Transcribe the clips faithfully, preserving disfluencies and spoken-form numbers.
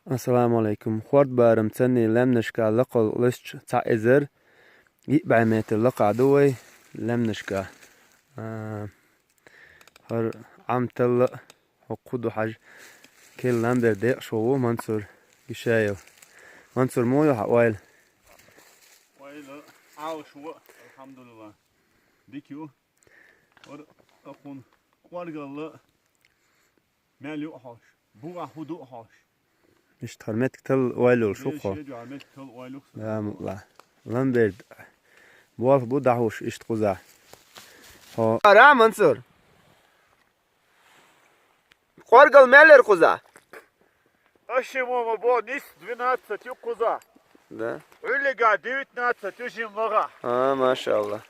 Ассаламу алейкум. Хурдбарам цӀенна лаьмнашка лакхал листаш цхьа эзар йиъ бӀаь метр лакха ду вай лаьмнашка. А, хӀара Ӏам талла хӀокху ду хьажа. Кел Ламбер декъаш ву Мансур Гишаев. Мансур, муха ю хьан ойла? Ойла Ӏалаш ву, алхьамдулиллахӀ. Дика ю. ХӀара акхун кӀоргалла мел ю хьош, бугӀа хӀу ду хьош. Иштта хӀара меттиг талла ойла йолуш ву хьо. Шега хӀара меттиг талла ойла ю хьо. Да, мукъла. Ламберда болх бу дӀахьуш иштта кхузахь. Хьо. Ара, Мансур! КӀоргал мел яра кхузахь? Аш ма бо, нис двенадцать ю кхузахь. Да. Ӏуьллига девятнадцать ю жим лагӀа. А, машалла.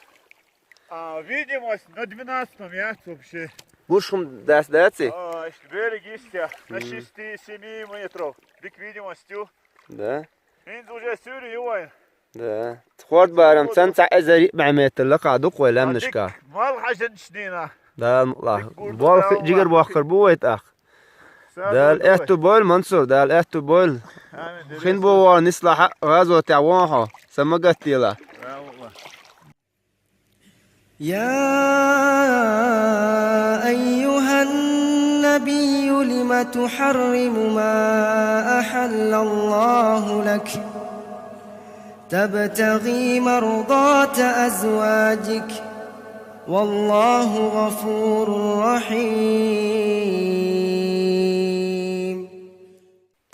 А, видимость на двенадцатом яц вообще. Буш хӀума дац, дац и? А, иштта берег йистехь, на шести-семи метров. Дика видимость ю. Да. ХӀинца уже суьйре ю вайн. Да. Хурдбарам цӀенна цхьа эзар йиъ бӀаь метр лакха ду-кх вай лаьмнашка. Дика мал хьажанчу дийнахь. Дала мукъла. Дика гур ду, болх Дала жигара мукъла. Бохкар бу вай тӀаккха. Дала аьтту бойла, Мансур, Дала аьтту бойла. Амин. Хин бу вон нислахь гӀазотехь вон хьо, сан ма гатделахь. Дала мукъла. يا أيها النبي لم تحرم ما أحل الله لك تبتغي مرضات أزواجك والله غفور رحيم.